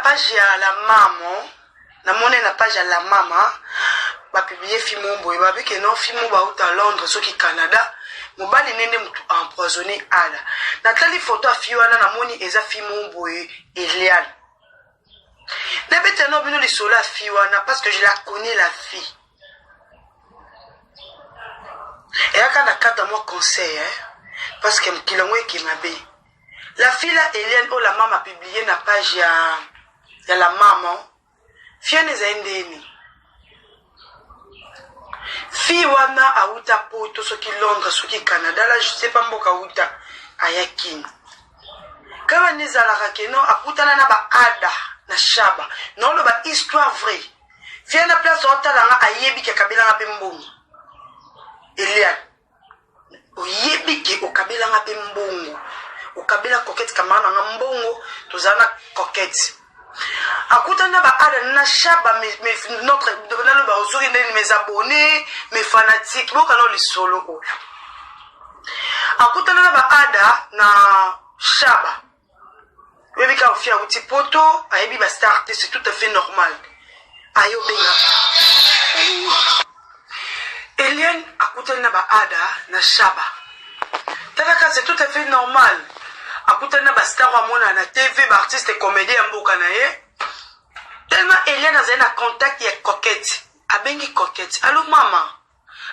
page ya la mamo, namoni na page ya la mama bapublie film oyo boye, babi ke non, film oyo bauta Londres soki Canada, mobali nde nde motu empoisonné Ada. Natali photo ya fille wana, namoni eza film oyo boye Eliane. Nabeta no bino lisolo ya fille wana parce que je la connais, la fille. Eyaka na cadre mwa conseil, hein? Parce que mokili yango eke mabe. La fille là, Eliane, oyo la mama publie na page ya la mama, fille wana ezali ndeni. Fille wana awuta Poto soki Londres soki Canada, là je sais pas mboka awuta, aya Kini. Kaka nde ezalaka keno akutana na ba Ada na Shaba. Naoloba histoire vraie. Fille na place otalanga ayebi ke akabelanga mpe mbongo. Eliane, oyebi ke okabelanga mpe mbongo, okabela Coquette camarade nanga mbongo, tozala na Coquette. Akutani na ba Ada na Shaba, notre naloba soki ndeni, mes abonnés, mes fanatiques, bokana lisolo oyo. Akutana na ba Ada na Shaba, oyebi kaka ofi awuti Poto, ayebi ba star te, c'est tout à fait normal. Aye obenga Eliane, akutani na ba Ada na Shaba, talaka, c'est tout à fait normal. Akutani na ba star oyo amonana na TV, ba artiste comédien ya mboka na ye. Tellement Eliane azali na contact ya Coquette, abengi Coquette: "Allo mama,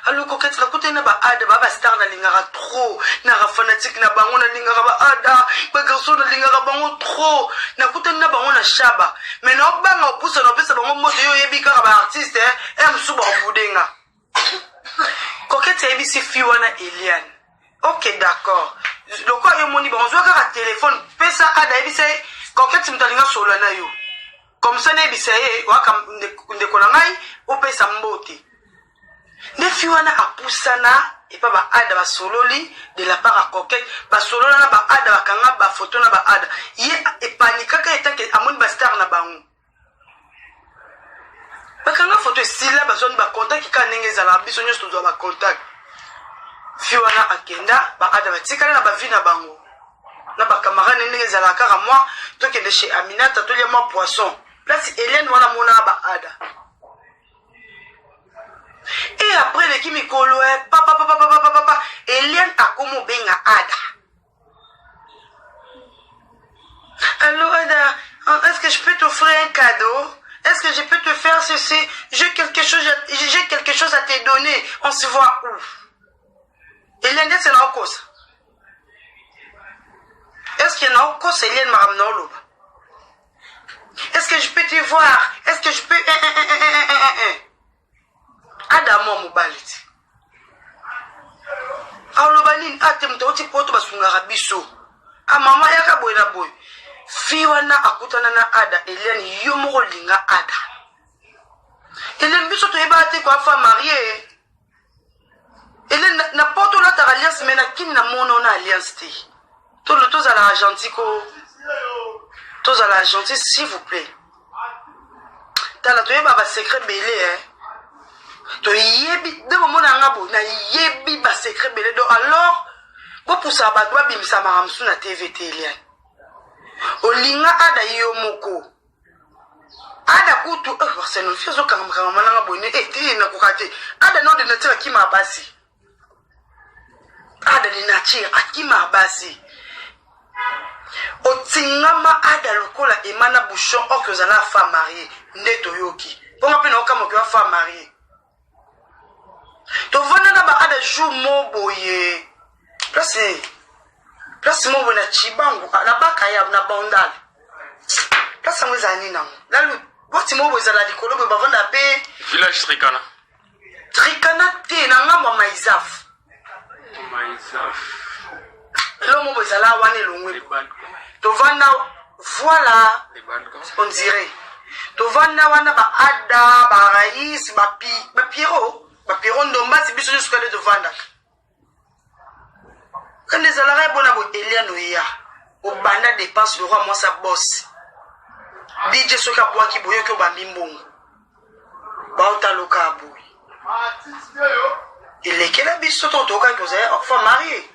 allo Coquette, nakutani na ba Ada, ba star nalingaka trop, naka fanatique na bango, nalingaka ba Ada, ba garçon nalingaka bango trop, nakutani na bango na Shaba, mais naobanga opusa na opesa bango mbote, yo oyebi kaka ba artiste e mosusu bakobudenga." Coquette ayebisi fille wana Eliane: "Ok, d'accord, lokola yo moni bango, zwa kaka telefone, pesa Ada, ayebisa ye Coquette moto alinga solola na yo, comme ça nayebisa ye waka ndeko na ngai opesa mbote." Nde fille wana apusana epa ba Ada, basololi de la part ya Coquette, basolola na ba Ada, bakanga bafoto na ba Ada. Ye epanikaka etake amoni ba star na bango bakanga foto, esila, bazwani ba contact kaka ndenge ezalaka, biso nyonso tozwa ba contact. Fille wana akenda, ba Ada batikali na ba vie na bango na ba camarade ndenge ezalaka kaka. Mwa tokende chez Aminata, tolia mwa poisson, place Eliane wana amonaka ba Ada. Et après eleki mikolo, papapapapapapa, Eliane akomi obenga Ada: "Allo Ada, est-ce que je peux t'offrir un cadeau? Est-ce que je peux te faire ceci? J'ai quelque chose à te donner. On se voit où?" Eliane, ndeti naokosa? Est-ce que naokosa, Eliane, makambo naoloba? "Est-ce que je peux te voir? Est-ce que je peux?" Ada mwa mobali ti aloba nini? Ate moto auti Poto, basungaka biso, a mama yaka boye na boye. Fille wana akutana na Ada. Eliane, yo moko olinga Ada. Eliane, biso toyebaka te kwa femme mariée. Eliane, na Poto olataka alliance, mais na Kini na mona na alliance te. Tozala gentil ko, tozala gentil s'il vous plaît. Tala, toyeba ba secret bele, eh. Toyebi nde bomona yanga boye, nayebi ba secret bele. Donc alors bopusaka bato babimisa makambo mosusu na TV te. Eliane, olinga Ada yo moko. Ada kutu Marcelo fi azokanga makambo mananga boye ne te, nakoka te. Ada no de nature akima basi, Ada de nature akima basi. Otingama Ada lokola ema na bouchon orke, ozala femme mariée nde toyoki mponga mpe naokamoki wa femme mariée. Tovanda na ba Ada jour mo boye, place mo boye na Chibangu, na Bakaya na Bandal, place yango ezala nini nango lalu, boti mo boye ezala likolo boye, bavanda mpe. Village Trikana. Trikana te, na ngambo ya Maizaf. Maizaf. Elo mo boye ezala wana elongwe. Les Balkans. Tovanda, voilà. Les Balkans. On dirait tovanda wana, baada, barais, bapiero, bapiero ndombasi, biso nyonso kande tovandaka kande ezalaka ebona boye. Eliane, oya obanda dépense le roi mwasi boss DJ, soki abwaki boyoki obambi mbongo, baotaloka boye, elekela biso to tokaki ozali femme mariée.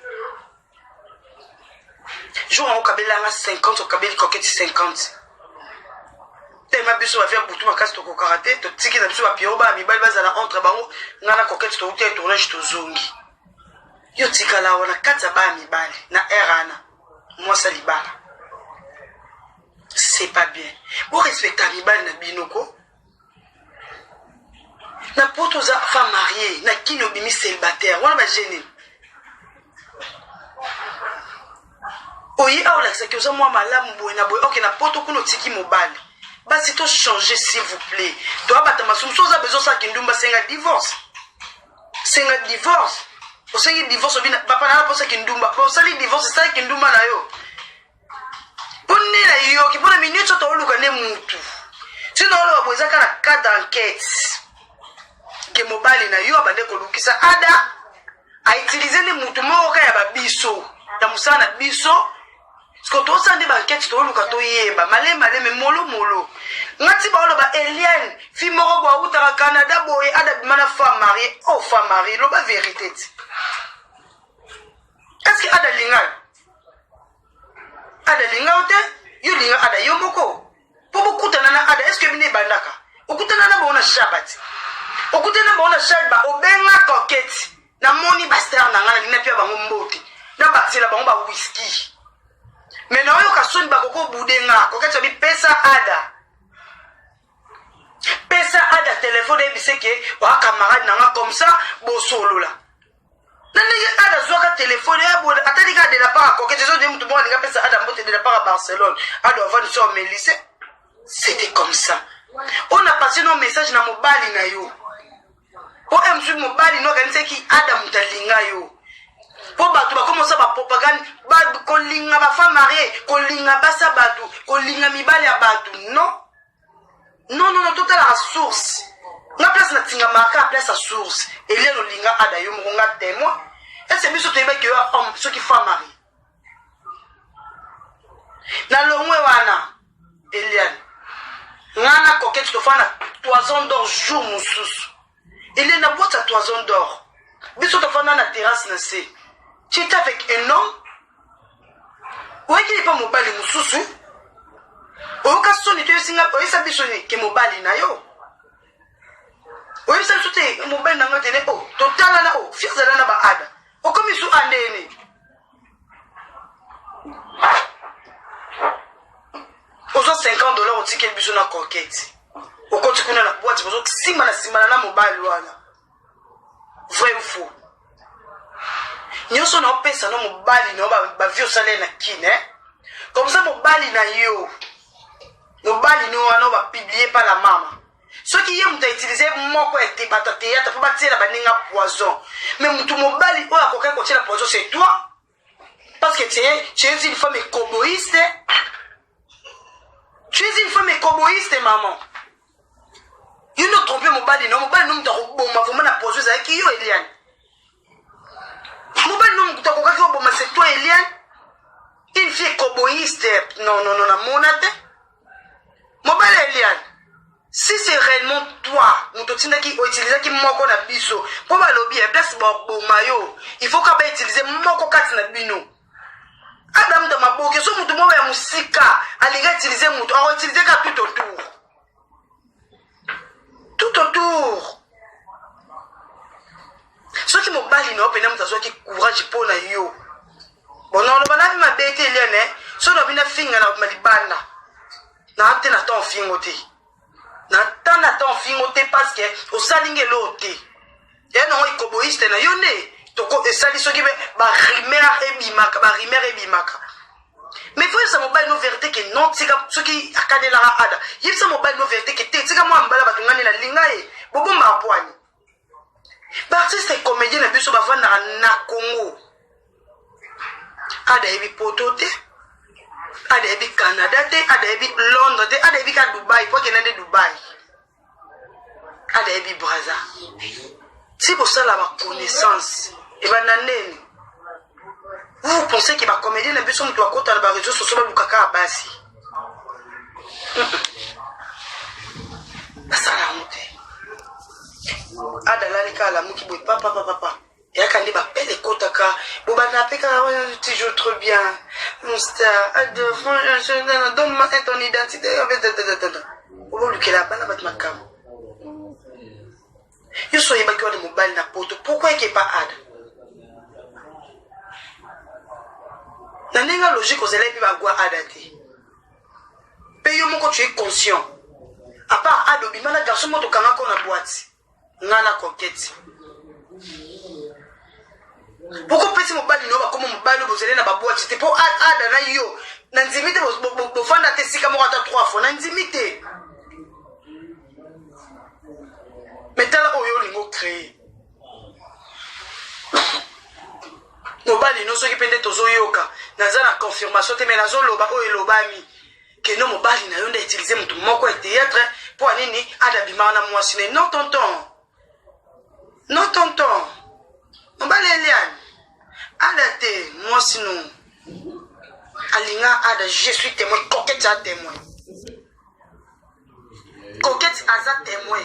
Jour yango okabelanga 50, okabeli Coquette 50. Tellement biso ba via butu makasi tokokaka te, totiki na biso ba Pierrot bana mibali bazala entre bango, nga na Coquette towuti ya tournage tozongi. Yo tikala wana kati ya bana mibali na heure wana mwasi ya libala. C'est pas bien. Bo respecta mibali na bino ko. Na poto oza femme mariée, na kini obimi célibataire, wana ba jeune. Oye awa olakisaki oza mwa malamu boye na boye, ok na poto kuna otiki mobali. Basi to changer s'il vous plaît. Toa bata masumu, so oza besoin osala kindumba senga divorce. Senga divorce. Osengi divorce obina papa na posa kindumba. Osali divorce esala kindumba na yo. Mpo nde na yoki mpo na minute oyo toluka nde mutu. Sinon oloba boye eza kaka na cas d'enquête. Ke mobali na yo abande kolukisa ada a utiliser nde mutu moko kaka ya ba biso ya mosala na biso siko tosala nde bankete toluka toyeba maleme maleme molo molo nga ti baoloba Eliane fi moko bo awutaka Canada boye ada bima na femme mariée oh femme mariée loba verité ti est ce que ada linga yo ada linga yo te yo linga ada yo moko po bokutana na ada est ce que bino ebandaka okutana na bango na shabat okutana na bango na shaba obenga coquette namoni bastar na ngai nalingi napia bango mbote nabakisela bango ba whisky me naoyoka soni bakoki obude nga coquette abi pesa ada pesa ada telefone eyebise ke oa camarade na nga comme ça bosolola na ndenge ada azwaka telefone ya boye atali kaka de la part ya coquette ezo nde motu moko alingi apesa ada mbote de la part ya barcelone ada avandi so amelise c'était comme ça on a passé no message na mobali na yo po msu mobali no akanisaki ada moto alinga yo mpo bato bakoma osala bapropagande kolinga bafemme marie kolinga basa bato kolinga mibali ya bato non Non non non totalaka source nga place na tingamaka kaka place ya source Eliane olinga ada yo moko nga témoin ese biso toyebaki yo homme soki femme marie na longwe wana Eliane nga na coquette tofanda na toison d'or jour mosusu Eliane na boîte ya toison d'or biso tofanda na terrasse na se tu étais avec un homme oyaki epa mobali mosusu oyoka soni te oyebisa biso ke mobali na yo oyebisa biso te mobali na ngai tene o oh, totalana o oh, fi azala na baada okomi su andeni ozwa 50 dollar otikeli biso na coquette okoti kuna na boite bozosimba na simbana na mobali wana vrai ou faux nyonso na opesa no mobali na yo bavie osala ye na kine eh? comme ça mobali na yo mobali no wana bapiblie pa la mama soki ye moto autilize moko ya te bato ya théâtre mpo batiela baninga poison mais moto mobali oyo akokaki kotiela poison c'est toi parce que tu es, tu es une femme écoboïste tu es une femme écoboïste maman yo nde otrompe mobali no mobali no moto akoboma vraimen na poison ezalaki yo eliane mobali no moto akokaki oboma c'est toi eliane une fille écoboïste non non non namona te mobali eliane si c'est réellement toi moto otindaki outilisaki moko na biso mpo balobi ya place baboma yo il faut ka bautilize moko kati na bino adam da maboke so moto moko ya mosika alingi utilize moto akoutilize ka tout autour tout autour soki mobali na yo mpena moto azwaki courage mpo na yo bon naloba nabi mabe te eliane so nabi nafinga na libanda na te na temps ofingo te na temps na temps ofingo te parce que osali nge eloo te ya nango ekoboiste na yo nde toko esali soki barumeur ebimaka barumeur ebimaka mais faut yebisa mobali no vérité ke non tika soki akanelaka ada yebisa mobali no vérité ke te tika mwa mbala bato ngani nalinga ye bobombaka pwani baartiste comédien na biso bavandaka na congo ada yebi poto te ada yebi canada te ada yebi londres te ada yebi ka dubai po akenda nde dubai ada yebi braza ti bosala baconnaissance ebanda ndeni vous pensez ke bacomédien na biso moto akota na bareseau sociaux balukaka ya basi basala yango te ada alali kaka alamuki boye papapapapa eyaka nde bapele ekotaka bobanda mpe kaka toujours trop bien mon star donne-moi ton identité. Bolukela bana bato makambo. Yo so oyebaki wana mobali na poto, pourquoi eke pa ada? Na ndenge ya logique ozalaki mpe bagwa ada te. Mpe yo moko tu es conscient. À part ada obima na garçon moko tokangaka na boîte. Nga na coquette. Pourquoi opesi mobali no bakoma mobali oyo bozali na baboite te mpo ada na yo na ndimi te bofanda te esika moko ata trois fois na ndimi te me tala oyo olingi ocree mobali no soki mpe nde tozoyoka naza na confirmation te me nazoloba oyo elobami keno mobali na yo nde utilize moto moko ya théâtre mpo ya nini ada abimaka na mwasi ne non tonton non tonton mobali eliane ada te mwasi no alinga ada je suis témoin coquette aza témoin coquette aza témoin.